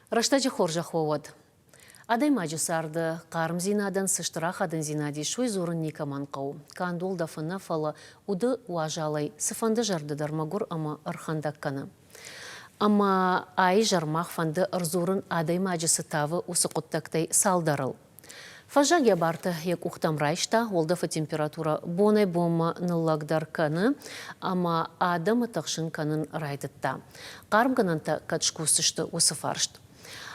Рӕстӕджы хорзӕх уӕ уӕд! Адӕймаджы царды хъармдзинадӕн цы стыр ахадындзинад ис, уый дзурын никӕмӕн хъӕуы. Канд уӕлдӕфы нӕ, фӕлӕ уды уазалӕй цыфӕнды зӕрдӕ дӕр мӕгуыр ӕмӕ ӕрхӕндӕг кӕны. Ӕмӕ а изӕр мах фӕнды ӕрдзурын адӕймаджы цы тавы, уыцы хъуыддӕгтӕй цалдӕрыл. Фӕззӕг йӕ бартӕ йӕ къухтӕм райста, уӕлдӕфы температурӕ бонӕй-бонмӕ ныллӕгдӕр кӕны ӕмӕ адӕмы тыхсын кӕнын райдыдта. Хъармгӕнӕнтӕ кӕд скусдзысты, уыцы фарст.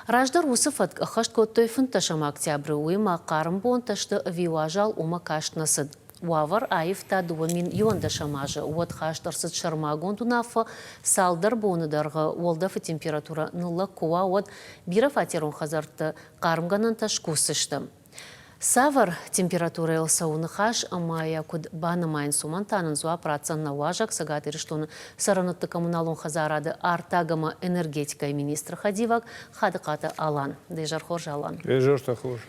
Раздӕр уыцы фӕтк ӕххӕст кодтой фынддӕсӕм октябры, уыимӕ хъарм бонтӕ сты ӕви уазал, уымӕ каст нӕ цыд. Уавӕр аивта 2011 азы, уӕд хаст ӕрцыд сӕрмагонд уынаффӕ, цалдӕр боны дӕргъы уӕлдӕфы температурӕ ныллӕг куы уа, уӕд бирӕфатерон хӕдзӕртты хъармгӕнӕнтӕ скусдзысты. Цавӕр температурӕйыл цӕуы ныхас ӕмӕ йӕ куыд банымайынц, уымӕн та нын дзуапп ратдзӕн нӕ уазӕг Цӕгат Ирыстоны цӕрӕнуӕтты коммуналон хӕдзарады артаг ӕмӕ энергетикӕйы министры хӕдивӕг Хадыхъаты Алан. Де зӕр хорз, Алан. Де зӕртӕ хорз.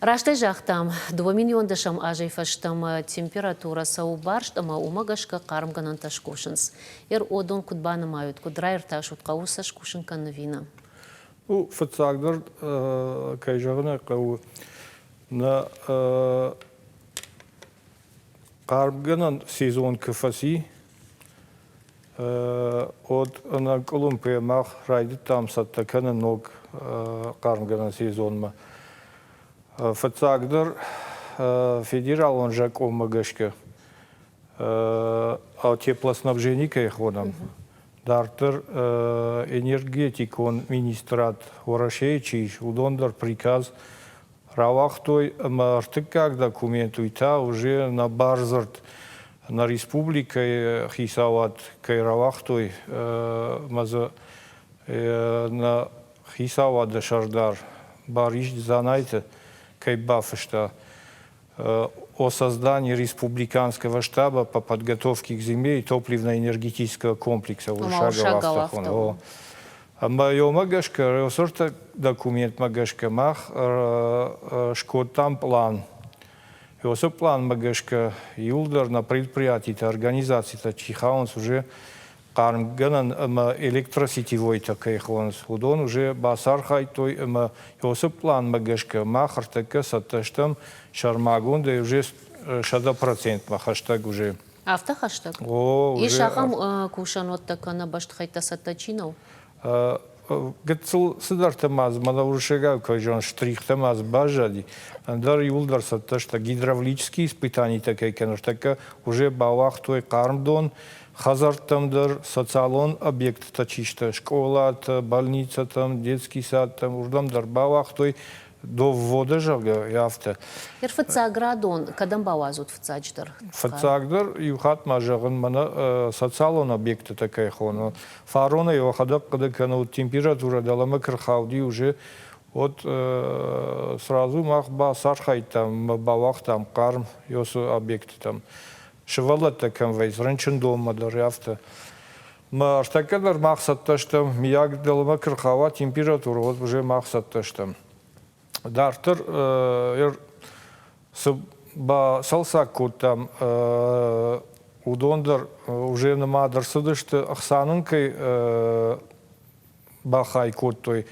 Растӕй загътам, 2010 азӕй фӕстӕмӕ температурӕ цӕуы барст ӕмӕ уымӕ гӕсгӕ хъармгӕнӕнтӕ скусынц. Ӕродон куыд банымайут, куыд раиртасут, хъӕуы сӕ скусын кӕнын ӕви нӕ? Ну, фыццагдӕр, кӕй зӕгъын ӕй хъӕуы, нӕ хъармгӕнӕн сезон куы фӕци, уӕд ӕнӕкъуылымпыйӕ мах райдыдтам цӕттӕ кӕнын ног хъармгӕнӕн сезонмӕ. Фыццагдӕр федералон закъонмӕ гӕсгӕ теплоснабжени кӕй хонӕм, дарддӕр энергетикон министрад Уӕрӕсейы чи ис, уыдон дӕр приказ рауагътой ӕмӕ ӕртыккаг документ уый та уже нӕ бардзырд нӕ республикӕйы хицауад кӕй рауагътой ӕмӕ дзы нӕ хицауады сӕрдар Барис Дзанайты кӕй бафыста, о создании республиканского штаба по подготовке к зиме и топливно-энергетического комплекса уырыссагау афтӕ хоны. Ӕмӕ йомӕ гӕсгӕ, ресурты документмӕ гӕсгӕ мах скодтам план. Уыцы планмӕ гӕсгӕ иуылдӕр нӕ предприятитӕ, организацитӕ чи хауынц уже хъармгӕнӕн ӕмӕ электросетевойтӕ кӕй хонынц, уыдон уже бацархайдтой ӕмӕ уыцы пъланмӕ гӕсгӕ мах ӕртӕккӕ цӕттӕ стӕм сӕрмагондӕй уже 100%-мӕ хӕстӕг уже. Афтӕ хӕстӕг? О, Ис ахӕм кусӕнуӕттӕ кӕнӕ бӕстыхӕйттӕ цӕттӕ чи нӕу? Гыццыл цыдӕртӕ ма дзы, мӕнӕ уырыссагау кӕй зӕгъын, штрихтӕ ма дзы баззади, ӕндӕр иууылдӕр цӕттӕ сты. Гидравлические испытанитӕ кӕй кӕны, ныртӕккӕ уже бауагътой хъарм дон хӕдзӕрттӕм дӕр, социалон объекттӕ чи сты, скъолатӕ, больницӕтӕм, детский садтӕм, уырдӕм дӕр бауагътой до ввода, зӕгъгӕ, афтӕ. Ир фыццаградон кӕдӕм бауадзут фыццаджыдӕр? Фыццагдӕр иу хатт ма зӕгъын, мӕнӕ социалон объектытӕ кӕй хоны. Фаронӕй уӕхӕдӕг хъуыды кӕнут, температурӕ дӕлӕмӕ куы рхауди уже, вот сразу мах бацархайдтам, бауагътам хъарм уыцы объектытӕм. Сывӕллӕттӕ кӕм вӕййынц, рынчындонмӕ дӕр афтӕ. Мӕ ӕртӕккӕ дӕр мах цӕттӕ стӕм, миййаг дӕлӕмӕ куы рхауа температурӕ, уӕд уже мах цӕттӕ стӕм. Дарддӕр цы бацалцӕг кодтам, уыдон дӕр уже нымад ӕрцыдысты, ӕхца нын кӕй бахай кодтой,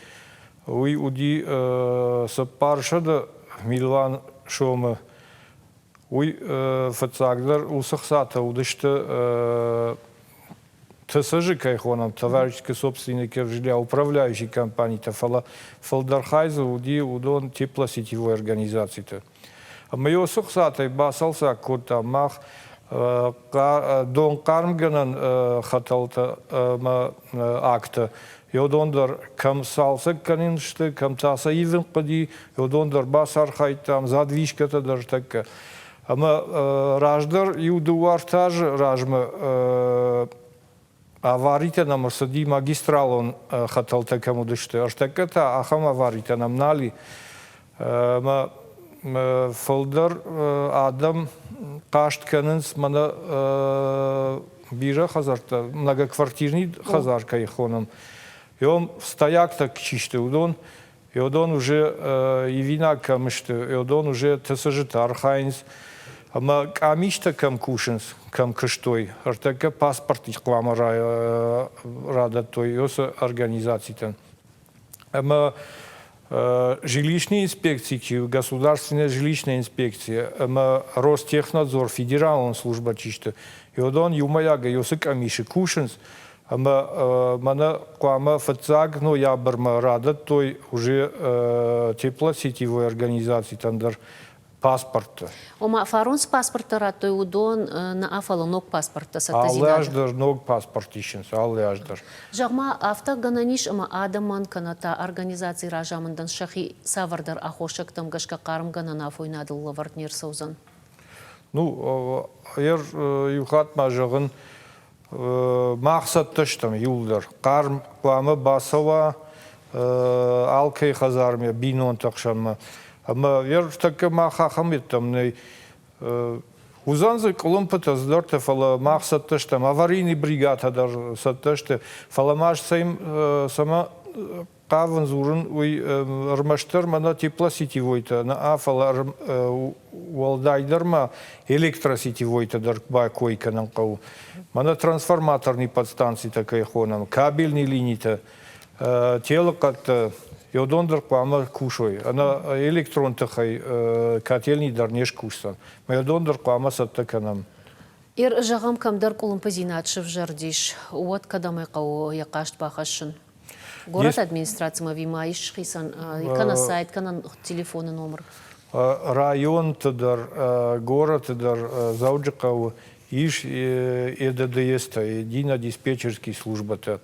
уый уыди 400 милуан сомы. Уый фыццагдӕр уыцы хцатӕ уыдысты ТСЖ кӕй хонӕм, товарищеский собственник жилья управляющий компанитӕ, фӕлӕ фылдӕр хай дзы уыди уыдон теплосетевой организациты. Ӕмӕ уыцы хцатӕй бацалцӕг кодтам мах донхъармгӕнӕн хӕтӕлтӕ ӕмӕ акты. Уыдон дӕр кӕм цалцӕг кӕнын сты, кӕм та сӕ ивын хъуыди, уыдон дӕр бацархайдтам, задвижкӕтӕ дӕр тӕккӕ. Ӕмӕ раздӕр иу-дыууӕ-ӕртӕ азы размӕ аваритӕ нӕм ӕрцыди магистралон хӕтӕлтӕ кӕм уыдысты, ӕртӕккӕ та ахӕм аваритӕ нӕм нал и. Ӕмӕ фылдӕр адӕм хъаст кӕнынц мӕнӕ бирӕ хӕдзӕрттӕ, многоквартирный хӕдзар кӕй хонӕм, уым стояктӕ чи сты, уыдон уыдон уже ивинаг кӕм сты, уыдон уже ТСЖ-ты архайынц. Ӕмӕ къамистӕ кӕм кусынц, кӕм куыстой, ӕртӕккӕ паспорт хъуамӕ радӕттой уыцы организацитӕн. Ӕмӕ жилищный инспекци чи у, государственная жилищная инспекция ӕмӕ Ростехнадзор федералон службӕ чи сты, уыдон иумӕйагӕй уыцы къамисы кусынц ӕмӕ мӕнӕ хъуамӕ фыццаг ноябрмӕ радӕттой уже теплосетевой организацитӕн дӕр паспорттӕ. Ома фарон цы паспорттӕ радтой, уыдон нӕ, фӕлӕ ног паспорттӕ цӕттӕдзинад. Алы аз дӕр ног паспорт исынц, алы аз дӕр. Зӕгъ-ма, афтӕ гӕнӕн ис, ӕмӕ адӕмӕн кӕнӕ та организацийы разамындӕн сӕхи цавӕрдӕр аххосӕгтӕм гӕсгӕ хъармгӕнӕн афойнадыл лӕвӕрд не рцӕудзӕн? Ну, иу хатт ма зӕгъын, мах цӕттӕ стӕм иууылдӕр. Хъарм хъуамӕ бацӕуа алкӕй хӕдзармӕ, бинонты ӕхсӕнмӕ. Ӕмӕ ӕртӕккӕ мах ахӕм йедтӕм нӕй. Уыдзӕн дзы къуылымпытӕ цыдӕртӕ, фӕлӕ мах цӕттӕ стӕм. Аварийный бригадӕ дӕр цӕттӕ сты. Фӕлӕ ма цӕмӕ хъавын дзурын, уый ӕрмӕстдӕр мӕнӕ теплосетевойтӕ нӕ, фӕлӕ уӕлдайдӕр ма электросетевойтӕ дӕр бакой кӕнын хъӕуы. Мӕнӕ трансформаторный подстанцитӕ кӕй хонӕм, кабельный линитӕ, телыхъӕдтӕ, уыдон дӕр хъуамӕ кусой. Ӕнӕ электрон тыхӕй котельный дӕр не скусдзӕн. Мӕ уыдон дӕр хъуамӕ цӕттӕ кӕнӕм. Ир, зӕгъӕм, кӕмдӕр къуылымпыдзинад сывзӕрдис, уӕд кӕдӕм ӕй хъӕуы йӕ хъаст бахӕссын? Горӕты администрацимӕ ӕви ма ис хицӕн кӕнӕ сайт, кӕнӕ телефоны номыр? Районты дӕр, горӕты дӕр, Дзӕуджыхъӕуы ис ЕДДС-тӕ, едино-диспетчерские службӕтӕ.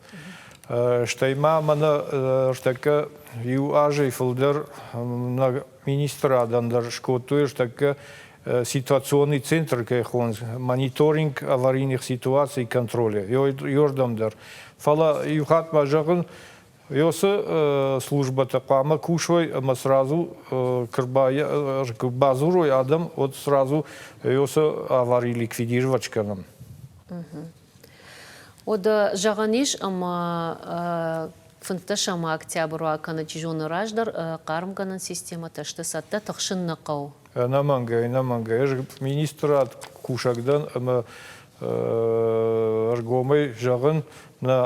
Стӕй ма мӕнӕ ӕртӕккӕ иу азӕй фылдӕр нӕ министрадӕн дӕр скодтой ӕртӕккӕ ситуационный центр кӕй хонынц, мониторинг аварийных ситуаций контроля, ёрдӕм дӕр. Фӕлӕ иу хатт ма зӕгъын, Ёсы службӕтӕ хъуамӕ кусой ӕмӕ сразу куы бадзурой адӕм, уӕд сразу ёсы авари ликвидировать кӕнӕм. Уӕдӕ зӕгъӕн ис, ӕмӕ 15 октябрь уа кӕнӕ чи зоны раздӕр хъармгӕнӕн системӕтӕ сты цӕттӕ, тыхсын нӕ хъӕуы. Ӕнӕмӕнгӕй, ӕнӕмӕнгӕй. Ӕз министрад кусӕг дӕн ӕмӕ ӕргомӕй зӕгъын, нӕ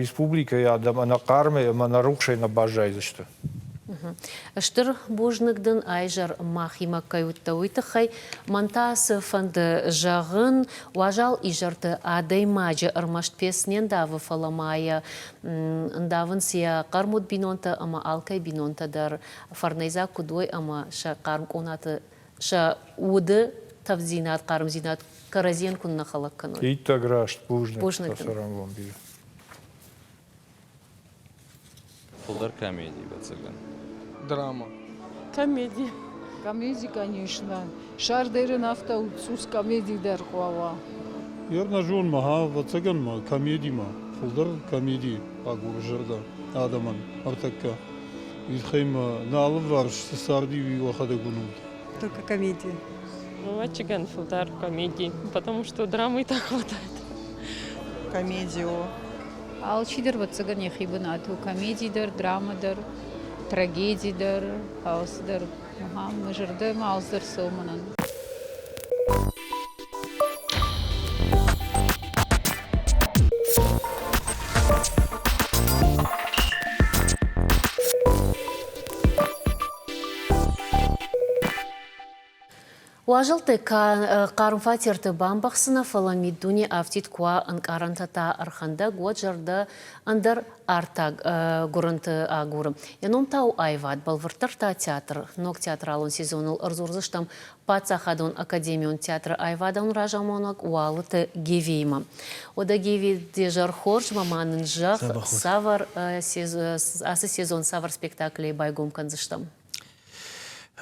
республикӕйы адӕм ӕнӕхъармӕй ӕмӕ ӕнӕрухсӕй нӕ баззайдзысты. Стыр бузныг дын, айзӕр махимӕ кӕй уыдтӕ, уый тыххӕй. Мӕн та цы фӕнды зӕгъын, уазал изӕрты адӕймаджы ӕрмӕст пец не ндавы, фӕлӕ ма йӕ ндавынц йӕ хъӕрмуд бинонтӕ ӕмӕ алкӕй бинонтӕ дӕр фӕрнӕйдзаг куыд уой ӕмӕ сӕ хъарм къонаты сӕ уды тӕвддзинад, хъармдзинад кӕрӕдзийӕн куыннӕ хӕлӕг кӕной. Иттӕг раст, бузныг, бузныг цӕрӕнбон бирӕ. Фылдӕр комеди, ӕвӕццӕгӕн. Драма. Комеди. Комеди, конечно. Сӕрдӕрӕн афтӕ у, цъус комеди дӕр хъуа Ернӕзон ма, ӕвӕццӕгӕн ма, комедимӕ. Фылдӕр комеди агуры зӕрдӕ адӕмӕн ӕртӕккӕ. Уый нӕ алыварс цы царди, уый уӕхӕдӕг уынут. Только комедии. Ӕвӕццӕгӕн фылдӕр комеди, потому что драмы и так хватает. Комедию. Алчидӕр, ӕвӕццӕгӕн, йӕхи бынаты у комеди дӕр, драма дӕр, трагеди дӕр, алцыдӕр. Мӕ зӕрдӕмӕ алцыдӕр цӕуы мӕнӕн. Уазӕлттӕ хъарм фатерты бамбӕхсынӕ, фӕлӕ миддуне афтид куы уа, ӕнкъарӕнтӕ та ӕрхӕндӕг, уӕд зӕрдӕ ӕндӕр артаг гуырынты агуры. Йӕ ном та у аивад, бӕлвырддӕр та театр. Ног театралон сезоныл ӕрдзурдзыстӕм Паддзахадон академион театры аивадон разамонӕг Уалыты Гевиимӕ. Уӕдӕ Геви, де зӕр хорз, мӕ ма нын зӕгъ, цавӕр ацы сезон цавӕр спектаклӕй байгом кӕндзыстӕм?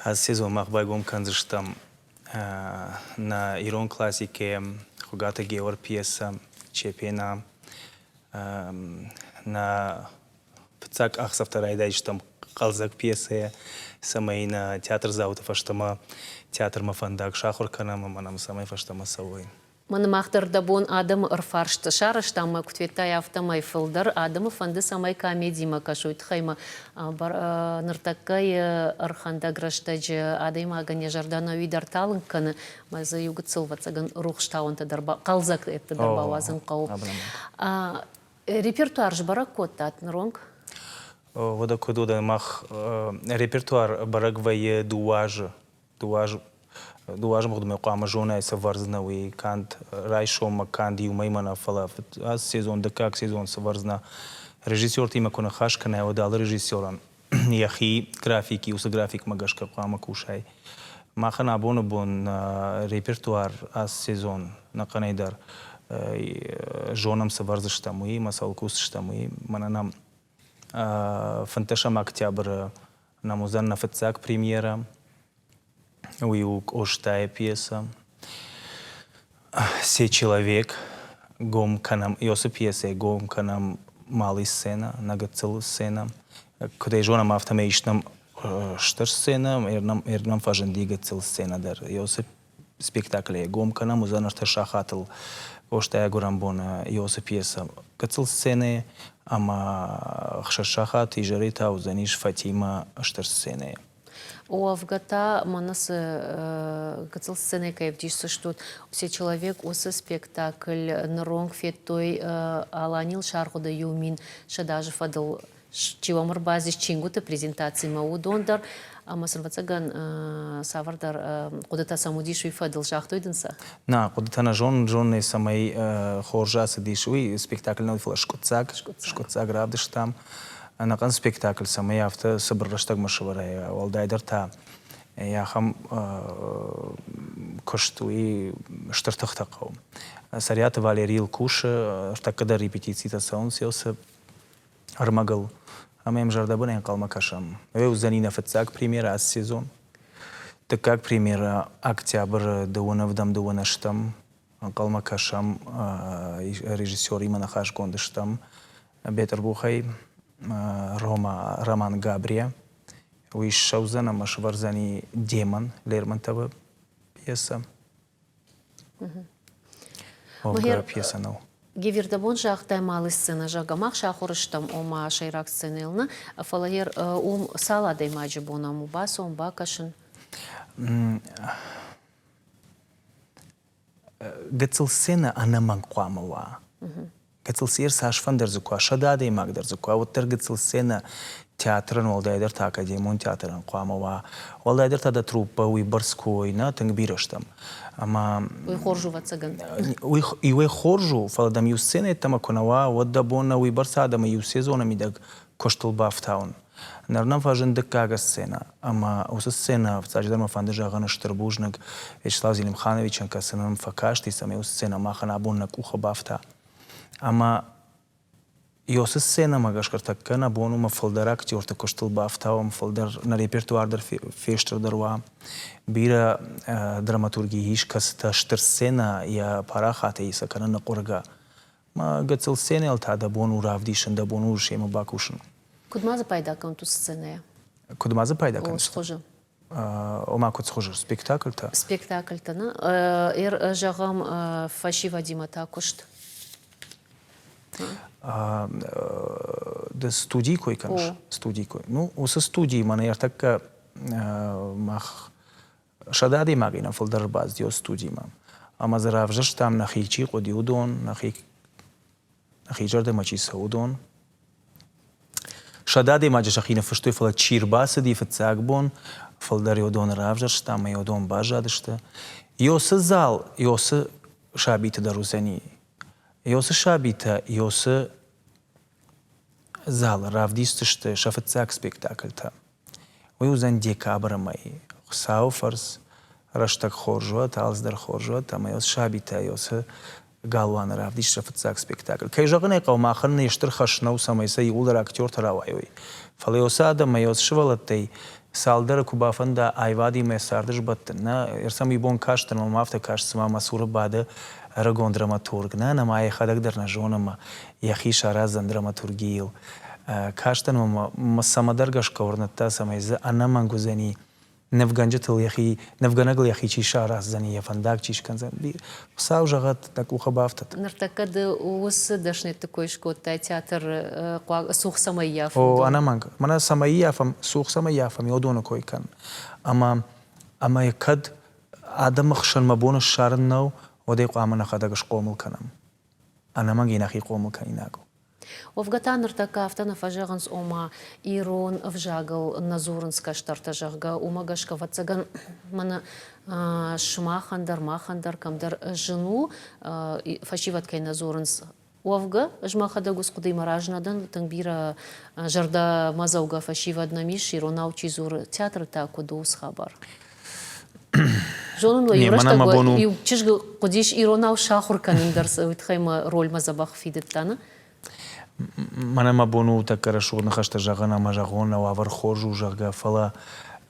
Ацы сезон мах байгом кӕндзыстӕм нӕ ирон классикӕйы Хуыгаты Геор пьесӕ «Чепена». Нӕ фыццаг къахдзӕфтӕ райдайдзыстӕм хъӕлдзӕг пьесӕйӕ, цӕмӕй нӕ театрдзауты фӕстӕмӕ театрмӕ фӕндаг сахуыр кӕнӕм ӕмӕ нӕм цӕмӕй фӕстӕмӕ цӕуой. Мӕн мах дӕр дӕ бон адӕмы ӕрфарст сарӕзтам мӕ куыд федтай, афтӕмӕй фылдӕр адӕмы фӕнды, цӕмӕй комедимӕ кӕсой, тыххӕй мӕ ныртӕккӕйы ӕрхӕндӕг рӕстӕджы адӕймагӕн йӕ зӕрдӕ ӕнӕуи дӕр талынг кӕны, мӕ дзы иу гыццыл, ӕвӕццӕгӕн, рухстауӕнтӕ дӕр, хъӕлдзӕг дӕр бауадзын хъӕуы. Репертуар сбӕрӕг кодтат ныронг? Уӕдӕ куыд уыд, мах репертуар бӕрӕг вӕййы дыууӕ азы. Дыууӕ азы мгъуыдмӕ хъуамӕ зонай, сӕвӕрдзынӕ уый канд райсоммӕ, канд иу мӕймӕ нӕ, фӕлӕ ацы сезон, дыккаг сезон сӕвӕрдзынӕ. Режиссертимӕ куы ныхас кӕнай, уӕд алы режиссерӕн йӕхи график, уыцы графикмӕ гӕсгӕ хъуамӕ кусай. Махӕн абоны бон репертуар ацы сезон ӕнӕхъӕнӕй дӕр зонӕм, сӕвӕрдзыстӕм уый, ӕмӕ цӕуыл кусдзыстӕм, уый. Мӕнӕ нӕм 15 октябры нӕм уыдзӕн нӕ фыццаг премьерӕ. Уый у Къостайы пьесӕ. «Се человек» гом кӕнӕм, Иосы пьесӕйы гом кӕнӕм малый сценӕ, нӕ гыццыл сценӕ. Куыд ӕй зонӕм, афтӕмӕй ис нӕм стыр сценӕ, ӕрнӕм фӕзынди гыццыл сценӕ дӕр. Иосы спектаклӕй гом кӕнӕм, уыдзӕн ӕртӕ сахатыл Къостайы гуырӕн боны Иосы пьесӕ гыццыл сценӕйы ӕмӕ ӕхсӕз сахат изӕрӕй та уыдзӕнис Фатимӕ стыр сценӕйы. Уӕвгӕ та мӕнӕ цы гыццыл сценӕ кӕй ӕвдисдзыстут, все человек уыцы спектакль ныронг федтой Аланил саргъуыды 1100 азы фӕдыл чи уӕм ӕрбацыдис чингуыты презентацимӕ, уыдон дӕр ӕмӕ сын, ӕвӕццӕгӕн, цавӕрдӕр хъуыдытӕ сӕм уыдис, уый фӕдыл загътой дын сӕ? Нӕ, хъуыдытӕ нӕ зонын, зонын цӕмӕй хорз ацыдис, уый спектакль нӕ уыд, фӕлӕ скъуыддзаг, скъуыддзаг равдыстам. Ӕнӕхъӕн спектакль цӕмӕй афтӕ цыбыр рӕстӕгмӕ сӕвӕрай, уӕлдайдӕр та ахӕм куыст, уый стыр тыхтӕ хъӕуы. Цӕриаты Валерийыл кусы, ӕртӕккӕ дӕр репетицитӕ цӕуынц Йосы ӕрмӕгыл ӕмӕ йӕм зӕрдӕбынӕй ӕнхъӕлмӕ кӕсӕм. Уый уыдзӕни нӕ фыццаг премьерӕ ацы сезон. Дыккаг премьерӕ октябры дыууын ӕвдӕм дыууын ӕстӕм ӕнхъӕлмӕ кӕсӕм, режиссеримӕ ныхасгонд стӕм Бетъырбухӕй Рома Роман Габрия. Уый ссӕудзӕн ӕмӕ сӕвӕрдзӕни Демон Лермонтовы пьесӕ. Уӕвгӕ пьесӕ нӕу. Гевердабон загътай малы сценӕ, зӕгъгӕ, мах сахуыр стӕм, ома сӕйраг сценӕйыл нӕ, фӕлӕ йӕ уым цал адӕймаджы бон ам у бацӕуын, бакӕсын? Гыццыл сценӕ ӕнӕмӕнг хъуамӕ уа. Гыццыл сценӕ цасфӕндӕр дзы куы уа, 100 адӕймаг дӕр дзы куы уа, уӕддӕр гыццыл сценӕ театрӕн, уӕлдайдӕр та академион театрӕн хъуамӕ уа. Уӕлдайдӕр та дӕ труппӕ уыйбӕрц куы уой, нӕ, тынг бирӕ стӕм. Ӕмӕ Уый хорз у, ӕвӕццӕгӕн. Уый иуӕй хорз у, фӕлӕ дӕм иу сценӕ йеддӕмӕ куы нӕ уа, уӕд дӕ бон нӕ уыйбӕрц адӕмы иу сезоны мидӕг куыстыл бафтауын. Ныр нӕм фӕзынд дыккаг сценӕ, ӕмӕ уыцы сценӕ, фыццаджыдӕр мӕ фӕнды зӕгъын стыр бузныг Вячеслав Зелимхановичӕн, кӕцы нӕм фӕкасти, цӕмӕй уыцы сценӕ махӕн абон нӕ къухы бафта. Ӕмӕ Ёсы сценӕмӕ гӕсгӕ тӕккӕ нӕ бон у мӕ фылдӕр актерты куыстыл бафтауӕм, фылдӕр нӕ репертуар дӕр фестырдӕр уа. Бирӕ драматурги ис, кӕцытӕ стыр сценӕ йӕ парахатӕй сӕ кӕны ныхъуыргӕ. Мӕ гыццыл сценӕйыл та дӕ бон у равдисын, дӕ бон у семӕ бакусын. Куыд ма дзы пайда кӕнут уыцы сценӕйӕ? Куыд ма дзы пайда кӕныс? Схуызы. Ома куыд схуызы? Спектакльтӕ? Спектакльтӕ, нӕ? Зӕгъӕм, фӕсивӕдимӕ та куыст. Ды студийы кой кӕныс? Студийы кой. Ну, уыцы студийы мӕнӕ ӕртӕккӕ мах 100 адӕймагӕй нӕм фылдӕр ӕрбацыди студимӕ. Ӕмӕ дзы равзӕрстам, нӕхи чи хъуыди, уыдон, нӕхи, нӕхи зӕрдӕмӕ чи цӕуы, уыдон. 100 адӕймаджы сӕхи ныффыстой, фӕлӕ чи рбацыди фыццаг бон, фылдӕр уыдоны равзӕрстам ӕмӕ уыдон баззадысты. Ёсы зал, ёсы сабиты дӕр уыдзӕни. Ёсы сабитӕ, ёсы залы равдисдзысты сӕ фыццаг спектакльтӕ. Уый уыдзӕн декабры мӕй. Хуыцауы фӕрц, рӕстӕг хорз уӕд, алцыдӕр хорз уӕд, ӕмӕ йыл сабитӕ уыцы галуаны равдис сӕ фыццаг спектакль. Кӕй зӕгъын ӕй хъӕуы, махӕн не стыр хӕс нӕу, цӕмӕй сӕ иууылдӕр актертӕ рауайой. Фӕлӕ уыцы адӕмӕй, уыцы сывӕллӕттӕй цалдӕры куы бафӕнда аивадимӕ царды сбӕттын, нӕ, ӕрсӕм иу бон кастӕн, мӕм афтӕ каст, цыма мӕ цуры бады ӕрыгон драматург. Нӕ, нӕ ма йӕхӕдӕг дӕр нӕ зоны ӕмӕ йӕхи сараздзӕн драматургийыл. Кастӕн мӕ цӕмӕдӕр гӕсгӕ уырныдта, цӕмӕй дзы ӕнӕмӕнг уыдзӕни нывгӕнджытыл йӕхи, нывгӕнӕгыл йӕхи чи сараздзӕни, йӕ фӕндаг чи скӕндзӕн. Хуыцау зӕгъӕд, дӕ къухы бафтыд. Ныртӕккӕ ды уыцы дӕсныйӕдты кой скодтай театр цух цӕмӕй ййафы? О, ӕнӕмӕнг. Мӕнӕ цӕмӕй ййафӕм, цух цӕмӕй ййафӕм, уыдоны кой кӕн. Ӕмӕ, ӕмӕ кӕд адӕмы хсӕн мӕ бон ссарын нӕу, уӕд ӕй хъуамӕ нӕхӕдӕг схъомыл кӕнӕм. Ӕнӕмӕнг йын нӕхи хъомыл кӕнинаг у. Уӕвгӕ та ныртӕккӕ афтӕ нӕ фӕзӕгъынц, ома ирон ӕвзагыл нӕ дзурынц кӕстӕртӕ, зӕгъгӕ, уымӕ гӕсгӕ, ӕвӕццӕгӕн, мӕнӕ сымахӕн дӕр, махӕн дӕр кӕмдӕр зын у, фӕсивӕд кӕй нӕ дзурынц. Уӕвгӕ, ӕз мӕхӕдӕг уыцы хъуыдыимӕ разы нӕ дӕн, тынг бирӕ зӕрдӕмӕдзӕугӕ фӕсивӕд нӕм ис, иронау чи дзуры, театры та куыд у уыцы хабар? Зонын уӕ, иу рӕстӕг иу чызг хъуыдис иронау сахуыр кӕнын дӕр, уый тыххӕй мӕ рольмӕ дзӕбӕх фидыдта, нӕ? Мӕнӕ мӕ бон у тӕккӕ рӕсугъд ныхӕстӕ зӕгъын ӕмӕ зӕгъон, нӕ уавӕр хорз у, зӕгъгӕ, фӕлӕ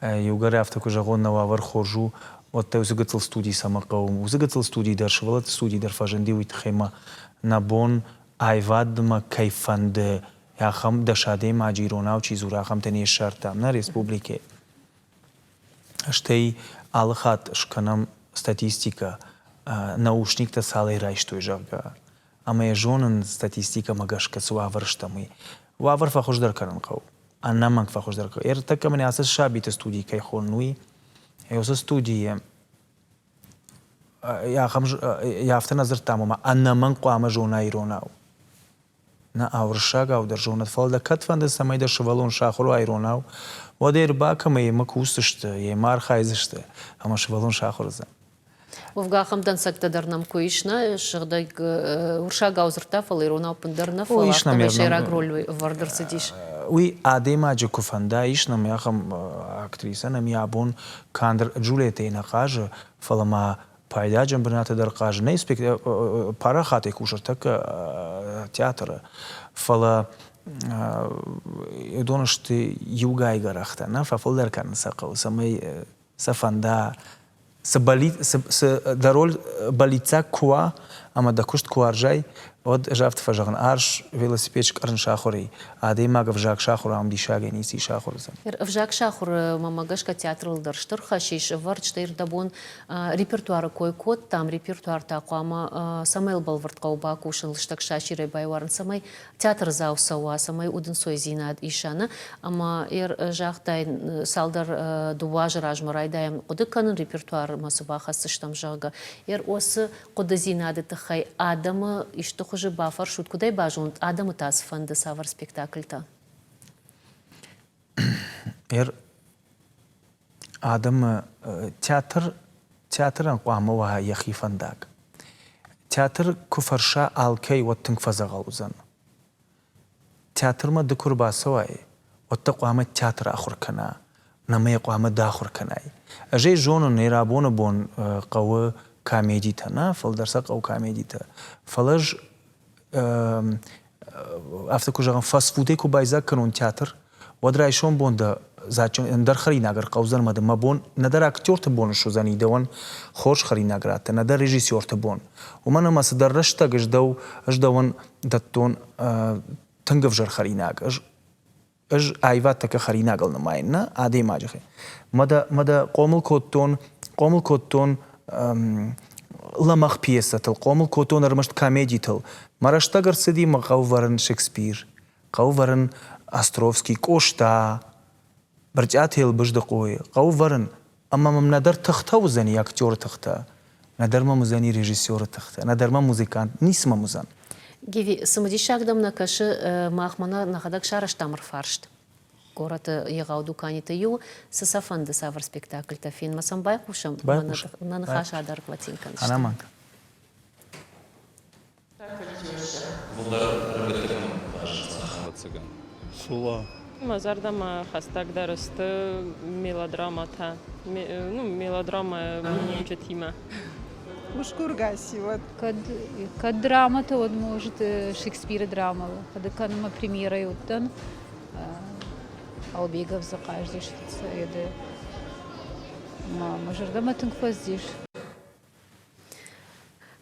иугӕр афтӕ куы зӕгъон, нӕ уавӕр хорз у, уӕд дӕ уыцы гыццыл студи цӕмӕ хъӕуы? Уыцы гыццыл студи дӕр, сывӕллӕтты студи дӕр фӕзынди уый тыххӕй ӕмӕ нӕ бон аивадмӕ кӕй фӕнды, ахӕм дӕс адӕймаджы иронау чи дзуры, ахӕмтӕ не ссардтам нӕ республикӕйы. Стӕй алы хатт скӕнӕм статистикӕ, наушниктӕ цалӕй райстой, зӕгъгӕ. Ӕмӕ йӕ зонын, статистикӕмӕ гӕсгӕ цы уавӕр стӕм, уый. Уавӕр фӕхуыздӕр кӕнын хъӕуы. Ӕнӕмӕнг фӕхуыздӕр хъӕуы. Ӕртӕккӕ мын ацы сабиты студи кӕй хонын, уый, уыцы студийы ахӕм афтӕ нӕ дзырдтам, ома ӕнӕмӕнг хъуамӕ зона иронау. Нӕ уырыссагау дӕр зонӕд, фӕлӕ дӕ кӕд фӕнды, цӕмӕй дӕ сывӕллон сахуыр уа иронау, уӕд ӕй ӕрбакӕ ӕмӕ йемӕ кусдзысты, йемӕ архайдзысты, ӕмӕ сывӕллон сахуыр уыдзӕн. Уӕвгӕ ахӕм дӕнцӕгтӕ дӕр нӕм куы ис, нӕ сыгъдӕг уырыссагау дзырдта, фӕлӕ иронау ӕппындӕр нӕ, фӕлӕ афтӕмӕй сӕйраг роль ӕвӕрд ӕрцыдис. Уый адӕймаджы куы фӕнда, ис нӕм ахӕм актрисӕ, нӕм йӕ абон канд Джульеттӕйы нӕ хъазы, фӕлӕ ма пайдаджын бынаты дӕр хъазы. Нӕ парахатӕй кусы ӕртӕккӕ театры, фӕлӕ уыдон сты иугай гӕрӕхтӕ, нӕ фӕфылдӕр кӕнын сӕ хъӕуы, цӕмӕй сӕ фӕнда цы, цы, дӕ роль бӕллиццаг куы уа ӕмӕ дӕ куыст куы уарзай, уӕд ӕз афтӕ фӕзӕгъын, арс велосипед скъӕрын сахуыр и, адӕймаг ӕвзаг сахуыр ам диссагӕй ницы сахуыр уыдзӕн. Ӕвзаг сахуыры, мӕмӕ гӕсгӕ, театрыл дӕр стыр хӕс ис ӕвӕрд, стӕй рдӕбон репертуары кой кодтам, репертуар та хъуамӕ цӕмӕй бӕлвырд хъӕуы бакусын, лыстӕг сасирӕй байуарын, цӕмӕй театрдзау цӕуа, цӕмӕй удӕнцойдзинад иса, нӕ? Ӕмӕ загътай, цалдӕр дыууӕ азы размӕ райдайӕм хъуыды кӕнын репертуармӕ цы бахӕсдзыстӕм, зӕгъгӕ. Уыцы хъуыдыдзинады тыххӕй адӕмы исты хуызы бафӕрсут, куыдӕй базонут, адӕмы та цы фӕнды, цавӕр спектакльтӕ? Адӕмы театр театрӕн хъуамӕ уа йӕхи фӕндаг. Театр куы фӕрса алкӕй, уӕд тынг фӕдзӕгъӕл уыдзӕн. Театрмӕ ды куы рбацӕуай, уӕд дӕ хъуамӕ театр ахуыр кӕна, нӕмӕ йӕ хъуамӕ ды ахуыр кӕнай. Ӕз ӕй зонын, ныр абоны бон хъӕуы комедитӕ, нӕ, фылдӕр сӕ хъӕуы комедитӕ. Фӕлӕ ӕз афтӕ куы зӕгъӕм, фастфудӕй куы байдзаг кӕнон театр, уӕд райсом бон дӕ дзаджджын ӕндӕр хӕринаг ӕрхъӕудзӕн ӕмӕ дын мӕ бон нӕдӕр актерты бон суыдзӕни дӕуӕн хорз хӕринаг раттын, нӕдӕр режиссерты бон. Уымӕн ӕмӕ цыдӕр рӕстӕг ӕз дӕу, ӕз дӕуӕн дӕттон тынг ӕвзӕр хӕринаг. Ӕз ӕз аивад тӕккӕ хӕринагыл нымайын, нӕ адӕймаджы хи. Мӕ дӕ, мӕ дӕ хъомыл кодтон, хъомыл кодтон лӕмӕгъ пьесӕтыл, хъомыл кодтон ӕрмӕст комедитыл. Мӕ рӕстӕг ӕрцыди мӕ хъӕуы вӕрын Шекспир, хъӕуы вӕрын Островский, Къоста, Брытъиаты Елбыздыхъойы, хъӕуы вӕрын, ӕмӕ мӕм нӕдӕр тыхтӕ уыдзӕни актеры тыхтӕ, нӕдӕр мӕм уыдзӕни режиссеры тыхтӕ, нӕдӕр мӕм музыкант, ницы мӕм уыдзӕн. Гиви, цымыдисаг дӕм нӕ кӕсы, мах мӕнӕ нӕхӕдӕг сарӕзтам ӕрфарст. Горӕты егъау дуканиты иу, цы сӕ фӕнды, цавӕр спектакльтӕ фенмӕ сӕм байхъусӕм, нӕ ныхас адӕргъвӕтин кӕндзыстӕм. Ӕнӕмӕнг. Цула. Мӕ зӕрдӕмӕ хӕстӕгдӕр сты мелодраматӕ. Ну, мелодрамӕ миниуджытимӕ. Усгургӕси уӕд. Кӕд, кӕд драмӕтӕ, уӕд, может, Шекспиры драмӕ. Хъуыды кӕнын мӕ премьерӕйы уыдтӕн. Албегов дзы хъазыдис фыццаджы. Мӕ зӕрдӕмӕ тынг фӕцыдис.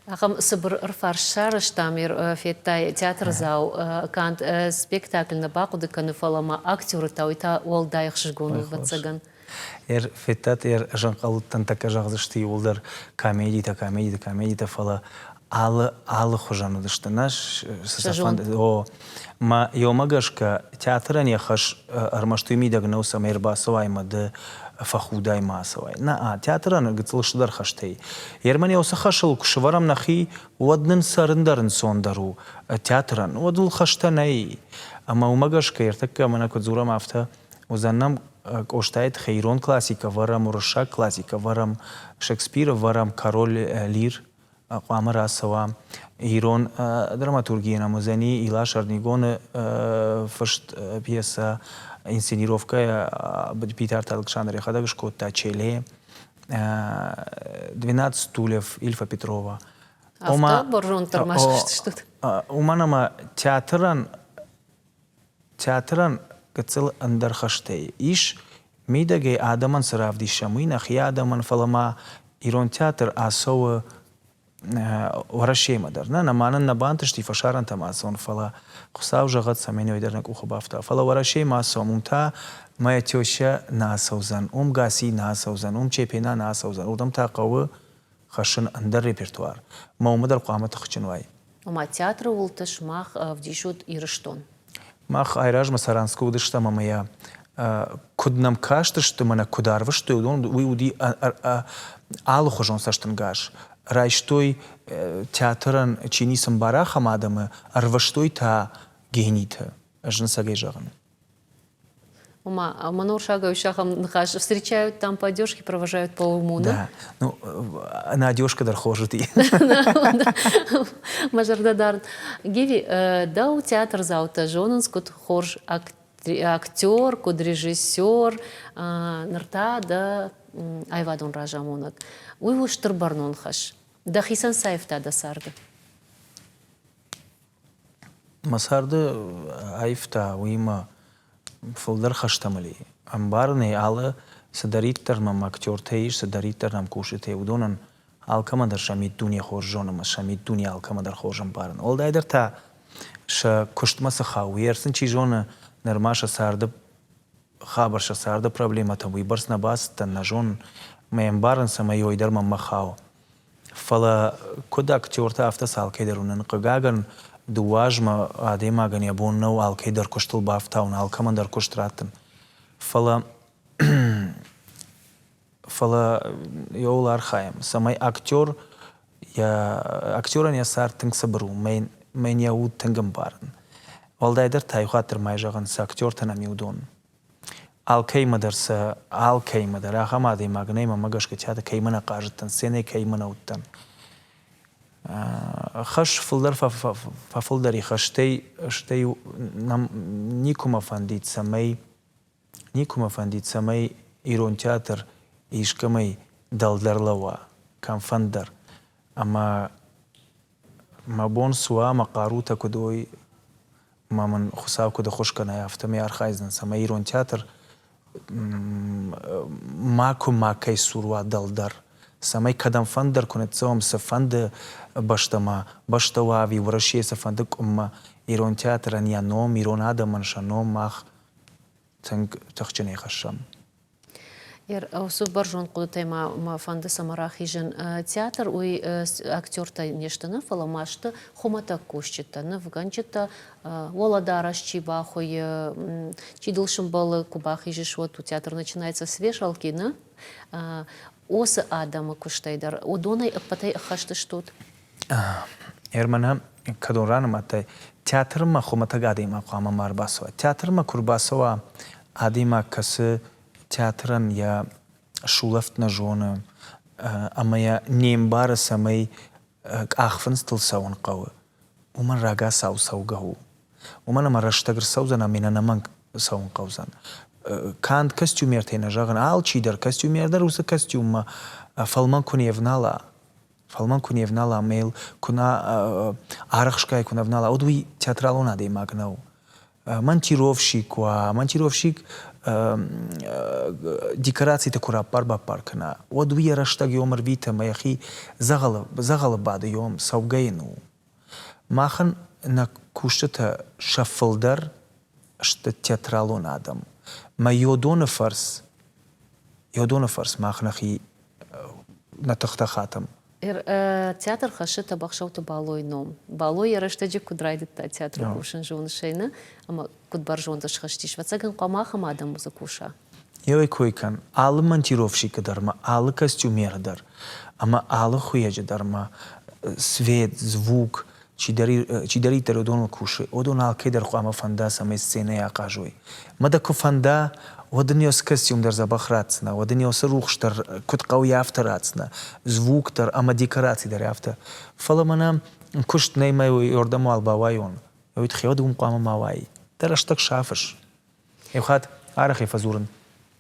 Ахӕм цыбыр ӕрфарст сарӕзтам, федтай театрдзау канд спектакль нӕ бахъуыды кӕны, фӕлӕ ма актеры та уый та уӕлдай ӕхсызгон у, ӕвӕццӕгӕн. Федтат, ӕз ӕнхъӕлдтӕн тӕккӕ зӕгъдзысты иууылдӕр комедитӕ, комедитӕ, комедитӕ, фӕлӕ алы алыхуызӕн уыдысты. Нӕ цы фӕнды, о, мӕ ёмӕ гӕсгӕ театрӕн йӕ хӕс ӕрмӕст уый мидӕг нӕу, цӕмӕй ӕрбацӕуай ӕмӕ ды. фӕхудай ма ацӕуай. Нӕ, театрӕн гыццыл стырдӕр хӕстӕй. Ерман уыцы хӕсыл куы сӕвӕрӕм нӕхи, уӕд нын цӕрын дӕр ӕнцондӕр у театрӕн, уӕд ыл хӕстӕ нӕй. Ӕмӕ уымӕ гӕсгӕ ӕртӕккӕ мӕнӕ куыд дзурӕм, афтӕ уыдзӕн нӕм Къостайы тыххӕй ирон классикӕ вӕрӕм, уырыссаг классикӕ вӕрӕм, Шекспиры вӕрӕм, Король Лир хъуамӕ рацӕуа. Ирон драматургийӕн ӕм уыдзӕни Илас Ӕрнигоны фыст пьесӕ, инсценировкӕйӕ Битарты Алыксандр йӕхӕдӕг скодта Челе, «Двенадцать стульев» Ильфа Петрова. Афтӕ бӕрзонддӕр ма схызтыстут? Уымӕн ӕмӕ театрӕн Театрӕн гыццыл ӕндӕр хӕстӕ ис, мидӕгӕй адӕмӕн цы равдисӕм, уый нӕхи адӕмӕн, фӕлӕ ма ирон театр ацӕуы Уӕрӕсемӕ дӕр. Нӕ, нӕ ма нын нӕ бантысти фӕсарӕнтӕм ацӕуын, фӕлӕ Хуыцау зӕгъӕд, цӕмӕй нӕ уый дӕр нӕ къухы бафта. Фӕлӕ Уӕрӕсемӕ ацӕуӕм, уым та моя теща нӕ ацӕудзӕн, уым Гаси нӕ ацӕудзӕн, уым Чепена нӕ ацӕудзӕн, уырдӕм та хъӕуы хӕссын ӕндӕр репертуар. Мӕ уымӕ дӕр хъуамӕ тыхджын уай. Ома театры уылты сымах ӕвдисут Ирыстон. Мах айразмӕ Саранскы уыдыстӕм ӕмӕ йӕ куыд нӕм кастысты, мӕнӕ куыд арвыстой, уыдон уый уыди алыхуызон цӕстӕнгас. Райстой театрӕн чи ницы ӕмбары, ахӕм адӕмы, ӕрвыстой та гениты, ӕз ын цӕгӕй зӕгъын. Ома, Манор Шагович ахӕм ныхас встречают там по одежке, провожают по уму, да? Ну, на одежка дӕр хорз уыди. Мӕ зӕрдӕ дард. Гиви, дӕу театрдзаутӕ зонынц куыд хорз актер, куыд режиссер, ныр та дӕ аивадон разамонӕг. Уый у стыр бӕрнон хӕс. Дӕхицӕн цы аивта дӕ царды? Мӕ царды аивта, уыимӕ фылдӕр хӕстӕ мыл и. Ӕмбарын ӕй, алы цыдӕриддӕр мӕм актертӕ ис, цыдӕриддӕр нӕм кусджытӕ, уыдонӕн алкӕмӕн дӕр сӕ миддуне хорз зоны ӕмӕ сӕ миддуне алкӕмӕн дӕр хорз ӕмбарын. Уӕлдайдӕр та сӕ куыстмӕ цы хауы, уый сын чи зоны, нырма сӕ царды хабар, сӕ царды проблемӕтӕм уыйбӕрц нӕ бацыдтӕн, нӕ зонын. Мӕ ӕмбарын, цӕмӕй уый дӕр мӕнмӕ хауы. Фӕлӕ куыд актертӕ, афтӕ сӕ алкӕй дӕр уынын. Хъыгагӕн, дыууӕ азмӕ адӕймагӕн йӕ бон нӕу алкӕй дӕр куыстыл бафтауын, алкӕмӕн дӕр куыст раттын. Фӕлӕ фӕлӕ йӕуыл архайӕм, цӕмӕй актер йӕ актерӕн йӕ цард тынг цыбыр у, мӕн йӕ уд тынг ӕмбарын. Уӕлдайдӕр та иу хатт дӕр ма зӕгъын, цы актертӕ нӕм и, уыдон. Алкӕимӕ дӕр сӕ, алкӕимӕ дӕр ахӕм адӕймаг нӕй, мӕнмӕ гӕсгӕ театры кӕимӕ нӕ хъазыдтӕн, сценӕйы кӕимӕ нӕ уыдтӕн. Хӕс фылдӕр фӕфылдӕр и хӕстӕй, стӕй нӕм никуы мӕ фӕндид, цӕмӕй никуы мӕ фӕндид, цӕмӕй ирон театр искӕмӕй дӕлдӕр лӕууа, кӕмфӕнддӕр. Ӕмӕ мӕ бон цы уа, мӕ хъарутӕ куыд уой, ӕмӕ мын Хуыцау куыд ӕххуыс кӕна, афтӕмӕй архайдзӕн, цӕмӕй ирон театр макуы макӕй цур уа дӕлдӕр, цӕмӕй кӕдӕмфӕнддӕр куы ныццӕуӕм цыфӕнды бӕстӕмӕ, бӕстӕ уа ӕви Уӕрӕсейы цыфӕнды къуыммӕ, ирон театрӕн йӕ ном, ирон адӕмӕн сӕ ном мах тынг тыхджынӕй хӕссӕм. Уыцы бӕрзонд хъуыдытӕй ма мӕ фӕнды цӕмӕ рахизын. Театр уый актертӕ не сты, нӕ, фӕлӕ ма сты хуымӕтӕг кусджытӕ, нывгӕнджытӕ, уӕлӕдарӕс чи бахуыйы, чи дыл сымбӕлы, куы бахизыс, уӕд театр начинается с вешалки, нӕ? Уыцы адӕмы куыстӕй дӕр уыдонӕй ӕппӕтӕй ӕххӕст стут? Эрмӕнӕ кӕдон ранымадтай, театрмӕ хуымӕтӕг адӕймаг хъуамӕ ма ӕрбацӕуа. Театрмӕ куы ӕрбацӕуа адӕймаг, кӕцы театрӕн йӕ сулӕфт нӕ зоны ӕмӕ йӕ не мбары, цӕмӕй къахфындзтыл цӕуын хъӕуы, уымӕн рагацау цӕугӕ у. Уымӕн ӕмӕ рӕстӕг ӕрцӕудзӕн ӕмӕ йын ӕнӕмӕнг цӕуын хъӕудзӕн. Канд костюмертӕй нӕ зӕгъын, алчидӕр, костюмер дӕр уыцы костюммӕ фӕлмӕн куы не внала, фӕлмӕн куы не внала ӕмӕ йыл куы нӕ арӕхсгай куы нӕ внала, уӕд уый театралон адӕймаг нӕу. Монтировщик уа, монтировщик декорациты куы раппар-баппар кӕна, уӕд уый йӕ рӕстӕг йом ӕрвиты ӕмӕ йӕхи дзӕгъӕлы, дзӕгъӕлы бады йом, цӕугӕ йын у. Махӕн нӕ кусджытӕ сӕ фылдӕр сты театралон адӕм. Мӕ йодоны фӕрц, йодоны фӕрц мах нӕхи нӕ тыхтӕ хатӕм. Театр хӕссы Тӕбӕхсӕуты Балойы ном. Бало йӕ рӕстӕджы куыд райдыдта театры кусын, зоныс ӕй, нӕ? Ӕмӕ куыд бӕрзонд схызтис. Ӕвӕццӕгӕн, хъуамӕ ахӕм адӕм дзы куса. Еуӕй кой кӕн, алы монтировщикы дӕр ма, алы костюмеры дӕр ӕмӕ алы хуыйӕджы дӕр ма свет, звук, чидӕриддӕр уыдоныл кусы, уыдон алкӕй дӕр хъуамӕ фӕнда, цӕмӕй сценӕйы ахъазой. Мӕ дӕ куы фӕнда, уӕд ын йӕ костюм дӕр дзӕбӕх ратдзынӕ, уӕд ын йӕ рухс дӕр куыд хъӕуы, афтӕ ратдзынӕ, звук дӕр ӕмӕ декораци дӕр афтӕ. Фӕлӕ мӕнӕ куыст нӕй мӕ уырдӕм уал бауайон, уый тыххӕй уӕд уым хъуамӕ ма уай. Дӕ рӕстӕг сафыс. Иу хатт арӕхӕй фӕдзурын,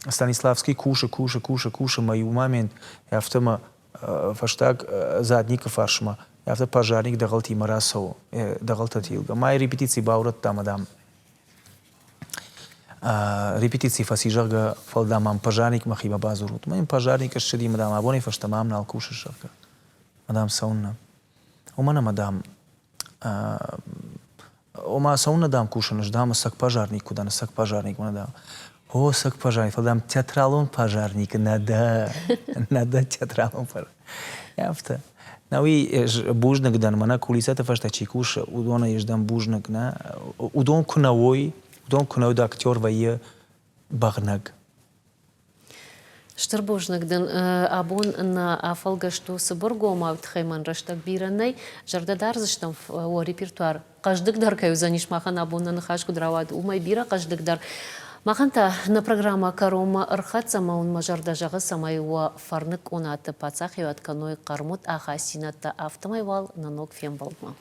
Станиславский кусы, кусы, кусы, кусы, мӕ иу момент афтӕ мӕ фӕстаг задникы фарсмӕ афтӕ пожарник дӕгъӕлтимӕ рацӕуы, дӕгъӕлтӕ тилгӕ. Мӕ репетици баурӕдта мӕ, дам, репетици фӕци, зӕгъгӕ, фӕлӕ, дам, ам пожарник мӕхимӕ бадзурут. Мӕ йын пожарник ссыди, мӕ, дам, абонӕй фӕстӕмӕ ам нал кусыс, зӕгъгӕ. Мӕ, дам, цӕуыннӕ? Уымӕн ӕмӕ, дам, Ома, цӕуылнӕ, дам, кусын, ӕз, дам, ӕцӕг пожарник куы дӕн, ӕцӕг пожарник мӕнӕ, дам. О, ӕцӕг пожарник, фӕлӕ, дам, театралон пожарник нӕ дӕ, нӕ дӕ театралон пожарник. Афтӕ. Нӕ уый ӕз бузныг дӕн, мӕнӕ кулисӕты фӕстӕ чи кусы, уыдонӕй ӕз дӕн бузныг, нӕ. Уыдон куы нӕ уой, уыдон куы нӕ уой, актер вӕййы бӕгънӕг. Стыр бузныг дын. Абон нӕ афӕлгӕст у цыбыргомау, тыххӕй мӕн рӕстӕг бирӕ нӕй. Зӕрдӕ дардзыстӕм уӕ репертуар хъӕздыгдӕр кӕй уыдзӕнис махӕн абон нӕ ныхас куыд рауад, уымӕй бирӕ хъӕздыгдӕр. Махӕн та нӕ программӕ кӕронмӕ ӕрхӕццӕ ӕмӕ уын мӕ зӕрдӕ зӕгъы, цӕмӕй уӕ фӕрныг къонаты паддзахиуӕг кӕной хъӕрмуд ахастдзинӕдтӕ, афтӕмӕй уал нӕ ног фембӕлдмӕ.